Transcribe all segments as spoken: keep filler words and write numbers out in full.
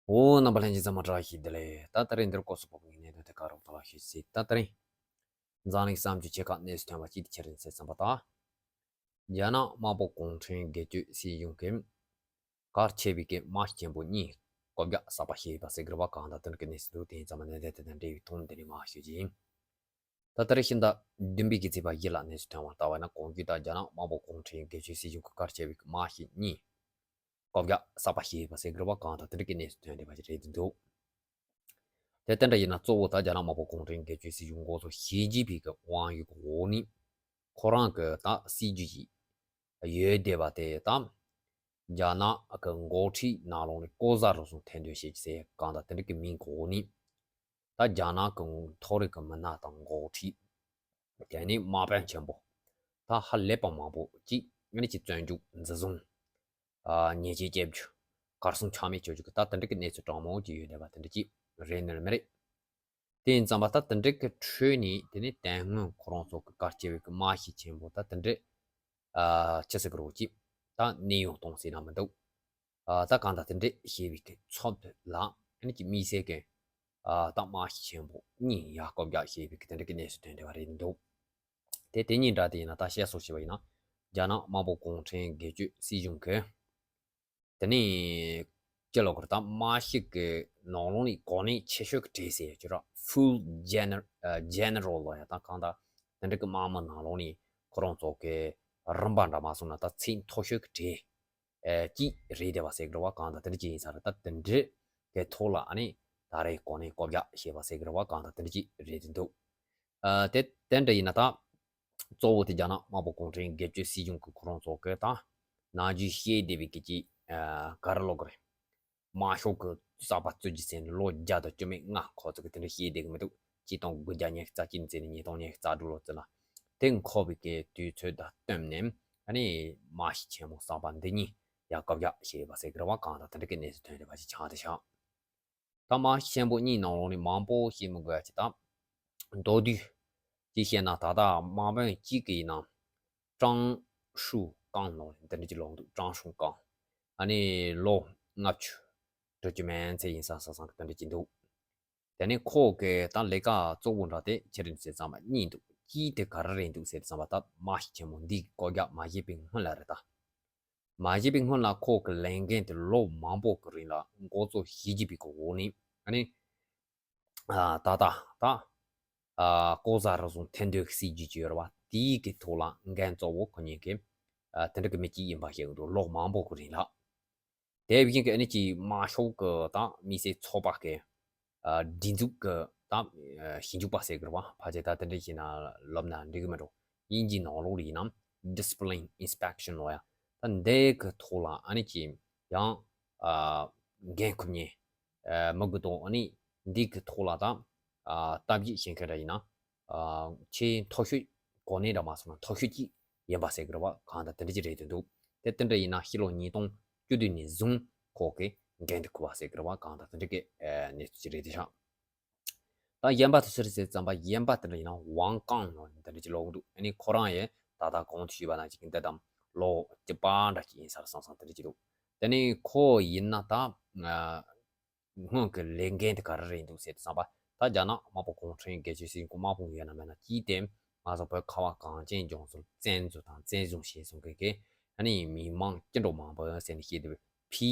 འོ། རྣམ་པ་ལྷན་རྒྱས་ཚང་མ་བཀྲ་ཤིས་བདེ་ལེགས། ད་ད་རེས་འདིར་སྐོར་སུ་བབས་པའི་གནད་དོན་དེ་ག་རེ་ལྟ་བ་ཞིག་གཟིགས། ད་ད་རེས་འཛམ་གླིང་གསར་འགྱུར་ཆེ་ཁག་གནས་སུ་ཐོན་པ་གཅིག་དེ་ཆི་རེད་ཟེར་ཙམ་པ་དང་། རྒྱ་ནག་དམར་པོ་གུང་ཁྲན་སྒེར་གཅོད་སྲིད་གཞུང་གིས་གལ་ཆེ་བའི་གི་དམག་ཆེན་པོ་གཉིས་བཀག་རྒྱ་གསར་པ་བྱས་པ་ཟེར་གི་རེད་བ། གང་ལྟར་དེ་འདྲ་གི་གནས་ཚུལ་འདུག་དེ་ཡིན་ཙང་མ་གནད་དོན་དེ་དང་འབྲེལ་བའི་ཐོག་ནས་འདི་ནས་མར་ཞུ་རྒྱུ་ཡིན། ད་ད་རེས་ཕྱི་ཟླ་བདུན་པའི་གི་ཚེས་པ་བཞི་ལ་གནས་སུ་ཐོན་པ་ལྟ་བ་ན། གོང་ཞུས་ལྟར་རྒྱ་ནག་དམར་པོ་གུང་ཁྲན་སྒེར་གཅོད་སྲིད་གཞུང་གི་གལ་ཆེ་བའི་དམག་ཆེན་གཉིས་བཀག་རྒྱ་གསར་པ་བྱས་པ་ཟེར་གི་རེད་བ། གང་ལྟར་དེ་འདྲ་གི་གནས་སུ་ཐོན་བསྡད་པ་ཞིག་རེད་འདུག་དེ་དེ་འདྲ་ཡིན་ན་གཙོ་བོ་ད་རྒྱ་ནག་དམར་པོ་གུང་ཁྲན་སྒེར་གཅོད་སྲིད་གཞུང་འགོ་གཙོ་ཞི་ཅིན་ཕིང་གི་དབང་ཡོད་འོག་ནས་ཁོ་རང་གི་ད་སྲིད་ཇུས་ཤིག་ཡོད་བསྡད་པ་དེ་དང་། རྒྱ་ནག་གི་འགོ་ཁྲིད་ནང་ལོགས་ནས་ལྐོག་ཟ་རུལ་སུངས་ཐེར་འདོན་བྱེད་ཀྱི་ཟེར་གང་ལྟར་དེ་འདྲ་གི་མིང་གི་འོག་ནས། ད་རྒྱ་ནག་གི་མཐོ་རིམ་གྱི་མི་སྣ་དང་འགོ་ཁྲིད། དེ་ནས་དམག་དཔོན་ཆེན་པོ་ད་ཧ་ལས་པ་མང་པོ་ཅིག་ངེད་ཀྱི་བཙོན་འཇུག་འཛིན་བཟུང་། ཉེས་ཆད་བཅད་རྒྱུ། གར་སོང་ཆ་མེད་བཅོ་རྒྱུ་གི་ད་དེ་འདྲ་གི་གནས་ཚུལ་གྲང་མོ་ཅིག་ཡོད་བསྡད་པ་དེ་འདྲ་ཅིག་རེད་ནི་མི་རེད། དེ་ཡིན་ཙང་མ་ད་དེ་འདྲ་གི་ཁྲོད་ནས་དེ་ནས་དེ་སྔོན་ཁོ་རང་ཚོ་གི་གལ་ཆེ་བའི་གི་དམག་ཤེད་ཆེན་པོ་ད་དེ་འདྲ་ཨ་ཆི་ཟེར་གི་རེད་ཅིག་ད་གནས་དབྱུང་གཏོང་སྲིད་ན་མི་འདུག་ཨ་ད་གང་ལྟར་དེ་འདྲ་བྱས་པའི་གི་ཚབ་ལ་ཨ་ནི་ཅིག་དམིགས་བསལ་གི་ཨ་ད་དམག་ཤེད་ཆེན་པོ་གཉིས་ཡར་བཀག་རྒྱ་བྱས་པའི་གི་དེ་འདྲ་གི་གནས་ཚུལ་ཐོན་བསྡད་པ་རེད་འདུག་དེ་དེ་གཉིས་འདྲ་དེ་ཡིན་ན་ད་བཤད་སྲོལ་བྱས་པ་ཡིན་ན་རྒྱ་ནག་དམར་པོ་གུང་ཁྲན་སྒེར་གཅོད་སྲིད་གཞུང་གི་དེ་ནས་སྤྱི་ལོ་གར་ད་དམག་ཤེད་ཀྱི་ནང་ལོགས་ནས་གོ་གནས་ཆེ་ཤོས་ཀྱི་གྲས་ཟེར་ཡ་ཅིག་ར། Full Gener- ཨ་General ལོ་ཡ་ད་གང་ད་དེ་འདྲ་གི་དམག་མི་ནང་ལོགས་ནས་ཁོ་རང་ཚོ་གི་རིམ་པ་འདྲ་མ་སོང་ན་ད་ཚད་མཐོ་ཤོས་ཀྱི་གྲས་ཨ་ཅིག་རེད་བསྡད་པ་ཟེར་གི་རེད་བ། གང་ད་དེ་འདྲ་ཅིག་ཡིན་ས་རེད། ད་དེ་འདྲ་གི་ཐོག་ལ་ཨ་ནི་ད་རེས་གོ་གནས་བཀག་རྒྱ་བྱས་པ་ཟེར་གི་རེད་བ། གང་ད་དེ་འདྲ་ཅིག་རེད་དེ་འདུག་ཨ་དེ་དེ་འདྲ་ཡིན་ན་ད་གཙོ་བོ་དེ་རྒྱ་ནག་དམར་པོ་གུང་ཁྲན་སྒེར་གཅོད་སྲིད་གཞུང་གི་ཁོ་རང་ཚོ་གི་ད་ནང་རྒྱུས་བཤད་བསྡད་པའི་གི་ཅིག་ཨ་ག་རེ་ལབ་དགོས་རེད། དམར་ཤོག་གི་གསར་པ་བཙུགས་རྒྱུ་ཟེར་ནས་ལོ་བརྒྱ་དང་བཅུ་མེད་ལྔ་འཁོར་ཚུལ་གི་དེ་འདྲ་བཤད་བསྡད་གི་མི་འདུག་སྤྱི་སྟོང་དགུ་བརྒྱ་ཉི་ཤུ་རྩ་གཅིག་ནས་བརྩིས་ནས་ཉིས་སྟོང་ཉི་ཤུ་རྩ་དྲུག་ལོ་ཙམ་ལ་དེ་འཁོར་བའི་གི་དུས་ཚོད་དང་བསྟུན་ནས་ཨ་ནི་དམག་ཤེད་ཆེན་མོ་གསར་པ་འདི་གཉིས་ཡར་བཀག་རྒྱ་བྱས་པ་ཟེར་གི་རེད་བ། གང་ད་དེ་འདྲ་གི་གནས་ཚུལ་ཐོན་བསྡད་པ་ཞིག་ཆགས་བསྡད་ཤག་ད་དམག་ཤེད་ཆེན་པོ་གཉིས་ནང་ལོགས་ནས་མང་པོ་བཤད་མི་དགོས་ཡ་ཅིག་ད་མདོར་བསྡུས་ཅིག་བཤད་ན་ད་ལྟ་དམག་དཔོན་གཅིག་གི་ཡིན་ན་ཀྲང་ཧྲུའུ་ཀང་ལོ་འདི་འདྲ་ཅིག་ལབ་འདུག་ཀྲང་ཧྲུའུ་ཀང་ཨ་ནི་ལོ་ལྔ་བཅུ་འགྲོ་རྒྱུ་མན་ཚད་ཡིན་ས་ས་སང་གི་དེ་འདྲ་ཅིག་འདུག་དེ་ནས་ཁོ་གི་ད་ལས་ཀ་གཙོ་བོ་འདྲ་དེ་ཆི་རེད་ཟེར་ཙམ་པ་གཉིས་འདུག་གཅིག་དེ་ག་རེ་རེད་འདུག་ཟེར་ཙམ་པ་ད་དམག་ཤེད་ཆེན་མོ་འདི་བཀག་རྒྱ་མ་བྱས་པའི་སྔོན་ལ་རེད་ད། མ་བྱས་པའི་སྔོན་ལ་ཁོ་གི་ལས་འགན་དེ་ལོ་མང་པོ་གི་རིང་ལ་འགོ་གཙོ་ཞི་ཅིན་ཕིང་གི་འོག་ནས་ཨ་ནི་ཨ་ད་ད་ད་ཨ་ལྐོག་ཟ་རུལ་སུངས་ཐེར་འདོན་གྱི་སྲིད་ཇུས་ཅིག་ཡོད་རེད་བ། དེའི་གི་ཐོག་ལ་འགན་གཙོ་བོ་ཁོ་གཉིས་ཀྱི་ཨ་དེ་འདྲ་གི་མི་གཅིག་ཡིན་པ་ཤེས་གི་འདུག་ལོ་མང་པོ་གི་རིང་ལ། དེ་བཞིན་གྱི་ཨ་ནི་ཅིག་དམར་ཤོག་གི་ད་མི་སེར་ཚོགས་པ་གི་ཨ་སྒྲིག་འཛུགས་ཀྱི་ད་ཨ་ཞིབ་འཇུག་པ་ཟེར་གི་རེད་བ། ཕལ་ཆེར་ད་དེ་འདྲ་ཞིག་ན་ལབ་ན་འགྲིག་གི་མི་འགྲོ། དབྱིན་ཇིའི་ནང་ལོགས་ལ་ཡིན་ན་discipline inspection ལབ་ཡ། ད་འདི་གི་ཐོག་ལ་ཨ་ནི་ཅིག་ཡང་ཨ་འགན་འཁུར་མཁན་ཨ་མི་དགུ་དང་ཨ་ནི་འདི་གི་ཐོག་ལ་ད་ཨ་ལྟ་ཞིབ་བྱེད་མཁན་འདྲ་ཡིན་ན་ཨ་ཆེས་མཐོ་ཤོས་གོ་གནས་འདྲ་མ་སོང་ན་མཐོ་ཤོས་ཅིག་ཡིན་པ་ཟེར་གི་རེད་བ། གང་ལྟར་དེ་འདྲ་ཅིག་རེད་དུ་འདུག་དེ་དེ་འདྲ་ཡིན་ན་ཕྱི་ལོ་ཉིས་སྟོང་བཅུ་བདུན་ནས་བཟུང་ཁོ་གི་འགན་དུ་འཁུར་བ་ཟེར་གི་རེད་བ། གང་ལྟར་དེ་འདྲ་གི་ཨ་གནས་ཚུལ་ཅིག་རེད་དེ་ཤག་ད་གཞན་པ་དེ་ཚོ་རེད་ཟེར་ཙམ་པ་གཞན་པ་དེ་འདྲ་ཡིན་ན་ཝང་ཀང་ལོ་འདི་འདྲ་ཅིག་ལབ་འདུག་ཨ་ནི་ཁོ་རང་ཡང་ད་ལྟ་གོང་དུ་ཞུས་པ་ནང་བཞིན་འདི་དང་ལོ་བཅུ་པ་འདྲ་ཅིག་ཡིན་ས་རེད་བསམ་བསམ་དེ་འདྲ་ཅིག་འདུག་དེ་ནས་ཁོ་ཡིན་ན་ད་ཨ་སྔོན་གྱི་ལས་འགན་དེ་ག་རེ་རེད་འདུག་ཟེར་དུས་ཙམ་པ། ད་རྒྱ་ནག་དམར་པོ་གུང་ཁྲན་སྒེར་གཅོད་སྲིད་གཞུང་གི་དམག་དཔུང་ཡོད་ན་མེད་ན་གཅིག་དེ་ང་ཚོ་བོད་ཁ་བ་གངས་ཅན་ལྗོངས་སུ་བཙན་འཛུལ་དང་བཙན་བཟུང་བྱས་སོང་གི་གི་ཨ་ནི་མི་མང་སྐྱིད་འགྲོ་མང་པོ་ཟེར་ནས་བཤད་དེ་ཕི་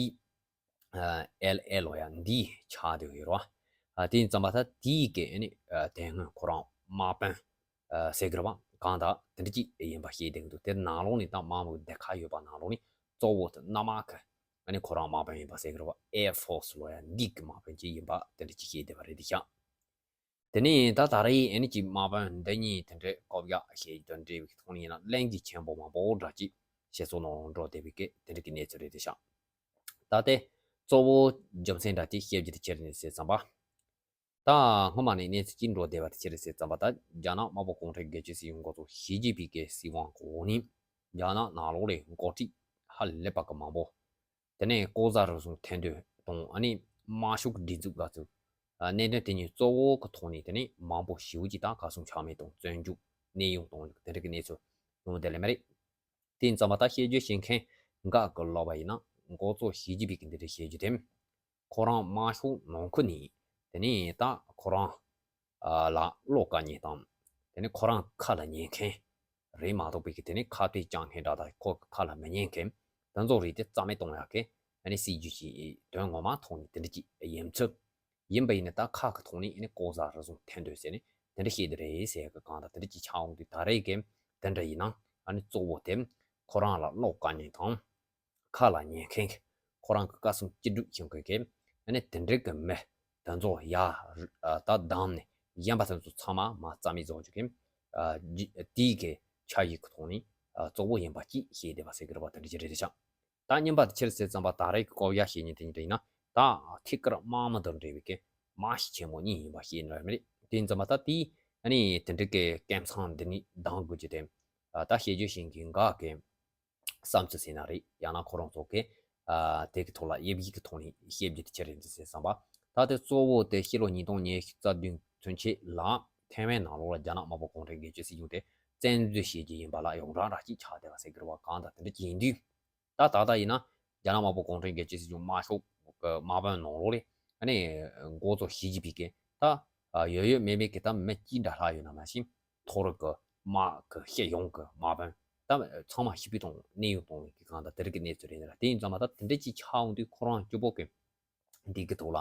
ཨེལ་ཨེ་ལོ་ཡ་འདི་ཆགས་བསྡད་ཡོད་རེད་བ། ཨ་དེ་ཡིན་ཙམ་པ་ད་དེའི་གི་ཨ་ནི་ཨ་དེ་སྔོན་ཁོ་རང་དམག་དཔོན་ཨ་ཟེར་གི་རེད་བ། གང་ལྟར་དེ་འདྲ་ཅིག་ཡིན་པ་ཤེས་བསྡད་ཀྱི་འདུག་དེ་ནང་ལོགས་ནས་ད་དམག་མི་སྡེ་ཁག་ཡོད་པ་ནང་ལོགས་ནས་གཙོ་བོ་དེ་གནམ་དམག་གི་ཨ་ནི་ཁོ་རང་དམག་དཔོན་ཡིན་པ་ཟེར་གི་རེད་བ། ཨེར་ཕོར་སི་ལོ་ཡ་འདི་གི་དམག་དཔོན་ཅིག་ཡིན་པ་དེ་འདྲ་ཅིག་ཤེས་བསྡད་པ་རེད་དེ་ཤག་དེ་ནས་ད་ད་རེས་ཨ་ནི་ཅིག་དམག་དཔོན་འདི་གཉིས་དེ་འདྲའི་བཀག་རྒྱ་བྱས་དང་འབྲེལ་བའི་ཐོག་ནས་ཡིན་ན་གླེང་གཞི་ཆེན་པོ་མང་པོ་འདྲ་ཅིག་སྤྱི་ཚོགས་ནང་འགྲོ་བསྡད་པའི་སྐད་དེ་འདྲ་གི་གནས་ཚུལ་རེད་དེ་ཤག་ད་དེ་གཙོ་བོ་རྒྱུ་མཚན་འདྲ་དེ་བཤད་རྒྱུ་དེ་ཅི་རེད་ཟེར་ཙམ་པ། ད་སྔོན་མ་ནས་གནས་ཚུལ་གཅིག་འགྲོ་བསྡད་པ་དེ་ཅི་རེད་ཟེར་ཙམ་པ། ད་རྒྱ་ནག་དམར་པོ་གུང་ཁྲན་སྒེར་གཅོད་སྲིད་གཞུང་འགོ་གཙོ་ཞི་ཅིན་ཕིང་གི་སྲིད་དབང་གི་འོག་ནས་རྒྱ་ནག་ནང་ལོགས་ལ་འགོ་ཁྲིད་ཧ་ལས་པ་གི་མང་པོ། དེ་ནས་ལྐོག་ཟ་རུལ་སུངས་ཐེར་འདོན་དང་ཨ་ནི་དམར་ཤོག་སྒྲིག་འཛུགས་འགའ་ཚོས་ཨ་གནད་དོན་དེ་གཉིས་གཙོ་བོ་གི་ཐོག་ནས་དེ་ནས་མང་པོ་ཞེ་པོ་ཅིག་ད་གར་སོང་ཆ་མེད་དང་བཙོན་འཇུག་གནས་དབྱུང་གཏོང་རྒྱུ་དེ་འདྲ་གི་གནས་ཚུལ་ཡོང་བསྡད་ལེ་མ་རེད། དེ་ཡིན་ཙམ་པ་ད་བཤད་རྒྱུ་བཤད་མཁན་འགའ་གི་ལབ་པ་ཡིན་ན་འགོ་གཙོ་ཞི་ཅིན་ཕིང་གི་འདི་འདྲ་བཤད་རྒྱུ་དེ། ཁོ་རང་དམར་ཤོག་ནང་ཁུལ་ནས་དེ་ནས་ད་ཁོ་རང་ཨ་ལ་བློ་དཀར་ཉེན་དང་། དེ་ནས་ཁོ་རང་ཁ་ལ་ཉན་མཁན་རེད་མ་གཏོགས་པའི་གི་དེ་ནས་ཁ་གཏད་བཅག་མཁན་འདྲ་དང་ཁོ་གི་ཁ་ལ་མི་ཉན་མཁན་དེ་ཚོ་རིགས་དེ་རྩ་མེད་གཏོང་ཡག་གི་ཨ་ནི་སྲིད་ཇུས་ཀྱི་དོན་ངོ་མ་ཐོག་ནས་དེ་འདྲ་ཅིག་ཡིན་ཚུལ། ཡིན་པ་ཡིན་ན་ད་ཁ་གི་ཐོག་ནས་ཨ་ནི་ལྐོག་ཟ་རུལ་སུངས་འཐེན་འདོད་ཟེར་ནས་དེ་འདྲ་བཤད་དེ་རེད་ཟེར་གི་གང་ལྟར་དེ་འདྲ་ཅིག་ཆགས་འོང་དུས་ད་རེས་གི་དེ་འདྲ་ཡིན་ན་ཨ་ནི་གཙོ་བོ་དེ་ཁོ་རང་ལ་བློ་དཀར་ཉེན་དང་། ཁ་ལ་ཉན་མཁན་གྱི་ཁོ་རང་གི་བཀའ་གསུང་ཅི་སྒྲུབ་བྱེད་མཁན་གྱི་ཨ་ནི་དེ་འདྲའི་གི་མི་དེ་ཚོ་ཡ་ད་བདམས་ནས་གཞན་པ་དེ་ཚོ་ཚང་མ་མ་རྩ་མེད་བཟོ་རྒྱུ་གི་དེའི་གི་ཆ་ཡིག་གི་ཐོག་ནས་གཙོ་བོ་ཡིན་པ་ཅིག་བཤད་བསྡད་པ་ཟེར་གི་རེད་པ། དེ་འདྲ་ཅིག་རེད་ཤག་ད་རྙིང་པ་དེ་ཆི་རེད་ཟེར་ཙམ་པ་ད་རེས་ཀྱི་བསྐོ་བཞག་བྱེད་མཁན་དེ་འདྲ་ཡིན་ན་ད་ཐད་ཀར་དམག་མི་དང་འབྲེལ་བའི་གི་དམག་ཤི་ཆེན་མོ་གཉིས་ཡིན་པ་ཤེས་ནི་རེད་མ་རེད། དེ་ཡིན་ཙམ་པ་ད་དེའི་ཨ་ནི་དེ་འདྲའི་གི་སྐད་མཚམས་འདི་ནས་འདང་དགོས་རྒྱུ་དེ་ད་བཤད་རྒྱུ་ཞིག་གི་འགའ་གི་བསམ་ཚུལ་ཟེར་ན་རེད། ཡང་ན་ཁོ་རང་ཚོ་གི་ཨ་དེ་གི་ཐོག་ལ་དབྱིབས་ཡིག་གི་ཐོག་ནས་བཤད་རྒྱུ་དེ་ཆི་རེད་ཟེར་བསམ་པ། ད་དེ་གཙོ་བོ་དེ་ཕྱི་ལོ་ཉིས་སྟོང་ཉི་ཤུ་རྩ་བདུན་ཚུན་ཆད་ལ་ཐའེ་ཝན་ནང་ལོགས་ལ་རྒྱ་ནག་དམར་པོ་གུང་ཁྲན་སྒེར་གཅོད་སྲིད་གཞུང་དེ་བཙན་འཛུལ་བྱེད་རྒྱུ་ཡིན་པ་ལ་ཡོངས་གྲགས་འདྲ་ཅིག་ཆགས་བསྡད་པ་ཟེར་གི་རེད་པ། གང་ལྟར་དེ་འདྲ་ཅིག་ཡིན་དུས། ད་ད་ལྟ་ཡིན་ན་རྒྱ་ནག་དམར་པོ་གུང་ཁྲན་སྒེར་གཅོད་སྲིད་གཞུང་དམར་ཤོག་གི་དམག་དཔོན་ནང་ལོགས་ལ་ཨ་ནི་འགོ་གཙོ་བྱེད་ཀྱི་པའི་གི་ད་ཡོད་ཡོད་མེད་མེད་གི་ད་མི་གཅིག་འདྲ་ལྷག་ཡོད་ན་མ་གཞི་མཐོ་རིམ་གི་དམག་གི་སྤྱི་ཡོངས་གི་དམག་དཔོན་ད་ཚང་མ་ཤི་བའི་དང་གནས་དབྱུང་གཏོང་བའི་གི་གང་ལྟར་དེ་རིགས་ཀྱི་གནས་ཚུལ་རེད་འདི་ར། དེ་ཡིན་ཙང་མ་ད་དེ་འདྲ་ཅིག་ཆགས་འོང་དུས་ཁོ་རང་སྐྱོ་པོ་གི་འདི་གི་ཐོག་ལ་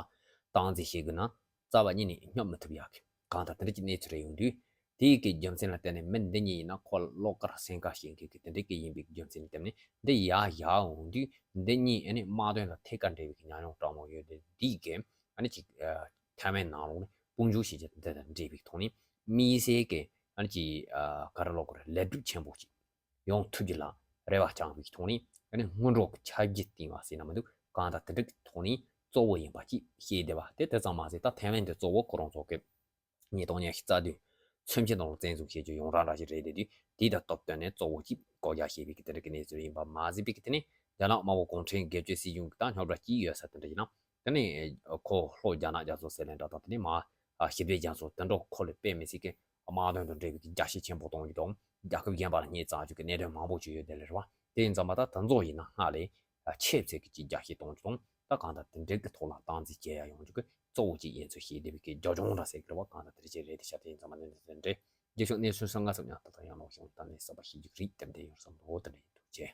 སྟངས་འཛིན་བྱེད་དགོས་ན་རྩ་བ་ཉིད་ནས་སྙོབ་མི་ཐུབ་ཡག་གི་གང་ལྟར་དེ་འདྲ་ཅིག་གནས་ཚུལ་རེད་ཡོང་དུས། དེའི་གི་རྒྱུ་མཚན་ལ་བརྟེན་ནས་མི་འདི་གཉིས་ཡིན་ན་ཁོ་ལ་བློ་དཀར་སེམས་དཀར་བྱེད་མཁན་གི་དེ་འདྲ་གི་ཡིན་པའི་རྒྱུ་མཚན་ལ་བརྟེན་ནས་འདི་ཡར་བཞག་འོང་དུས་འདི་གཉིས་ཨ་ནི་དམག་དོན་ལ་ཐད་ཀར་འབྲེལ་བའི་གི་ཉམས་མྱོང་སྤྲང་མོ་ཡོད་དེ་འདིའི་གི་ཨ་ནི་ཅིག་ཐའེ་ཝན་ནང་ལོགས་ནས་དཔུང་འཇུག་བྱེད་རྒྱུ་འདི་དང་འབྲེལ་བའི་ཐོག་ནས་དམིགས་བསལ་གི་ཨ་ནི་ཅིག་ག་རེ་ལབ་དགོས་རེད། ལས་སྒྲུབ་ཆེན་པོ་ཅིག་ཡོང་ཐུབ་རྒྱུ་ལ་རེ་བ་བཅངས་པའི་ཐོག་ནས་ཨ་ནི་སྔོན་འགྲོ་གི་ཆ་རྒྱུས་བཏིང་བ་ཟེར་ན་མི་འདུག་གང་ལྟར་དེ་འདྲ་གི་ཐོག་ནས་གཙོ་བོ་ཡིན་པ་ཅིག་བཤད་བསྡད་པ་དེ་དེ་ཙམ་མ་ཟད། ད་ཐའེ་ཝན་དེ་གཙོ་བོ་ཁོ་རང་ཚོ་གི་ཉིས་སྟོང་ཉི་ཤུ་རྩ་བདུན་ཚུན་ཆད་ནང་ལ་བཙན་བཟུང་བྱེད་རྒྱུ་ཡོངས་གྲགས་འདྲ་ཞིག་རེད་དེ་དུས། དེ་དང་སྟབས་བསྟུན་ནས་གཙོ་བོ་གཅིག་བསྐོ་བཞག་བྱས་པའི་གི་དེ་འདྲ་གི་གནས་ཚུལ་ཡིན་པ་མ་ཟད་པའི་གི་དེ་ནས་རྒྱ་ནག་དམར་པོ་གུང་ཁྲན་སྒེར་གཅོད་སྲིད་གཞུང་གི་ད་རྙོག་དྲ་གཅིག་ཡོད་ས་དེ་འདྲ་ཡིན་ན། དེ་ནས་ཁོ་ལྷོ་རྒྱ་ནག་རྒྱ་མཚོ་ཟེར་ལེན་འདྲ་དང་དེ་ནས་མ་ཞི་བདེ་རྒྱ་མཚོ་དེ་འདྲ་ཁོ་ལས་དཔེ་མི་སྲིད་གི་དམག་དོན་དང་འབྲེལ་བའི་གི་རྒྱ་ཆེ་ཆེན་པོ་གཏོང་རྒྱུ་དང་རྒྱལ་ཁབ་གཞན་པ་ལ་སྙད་བཙལ་རྒྱུ་གི་གནད་དོན་མང་པོ་ཅིག་ཡོད་དེ་ལས་རེད་བ། དེ་ཡིན་ཙང་མ་ད་དེ་ཚོ་ཡིན་ན་སྔ་ལས་ཆེས་ཚད་ཀྱི་ཅིག་རྒྱ་སྐྱེད་གཏོང་རྒྱུ་དང་ད་གང་ལྟར་དེ་འབྲེལ་གི་ཐོག་ལ་སྟངས་འཛིན་བྱེད་ཡ་ཡོང་རྒྱུ་གི་གཙོ་བོ་གཅིག་ཡིན་ཚུལ་ཤེས་བདེ་བའི་གི་རྒྱབ་ལྗོངས་འདྲ་ཟེར་གི་རེད་བ། གང་ལྟར་དེ་རེད་ཅེས་རེད་དེ་ཤ་དེ་ཡིན་ཙང་མ་ནི་དེ་འདྲ་རྗེས་ཕྱོགས་གནས་ཚུལ་གསར་ང་ཚོ་ཉག་ཏག་ཏག་ཡང་ལོག་བྱུང་ད་ནས་གསར་པ་ཤེས་རྒྱུ་རིགས་དེ་འདྲ་ཡོང་བསམ་འདུག་དེ་འདྲ་ཡིན་འདུག་ཅེས།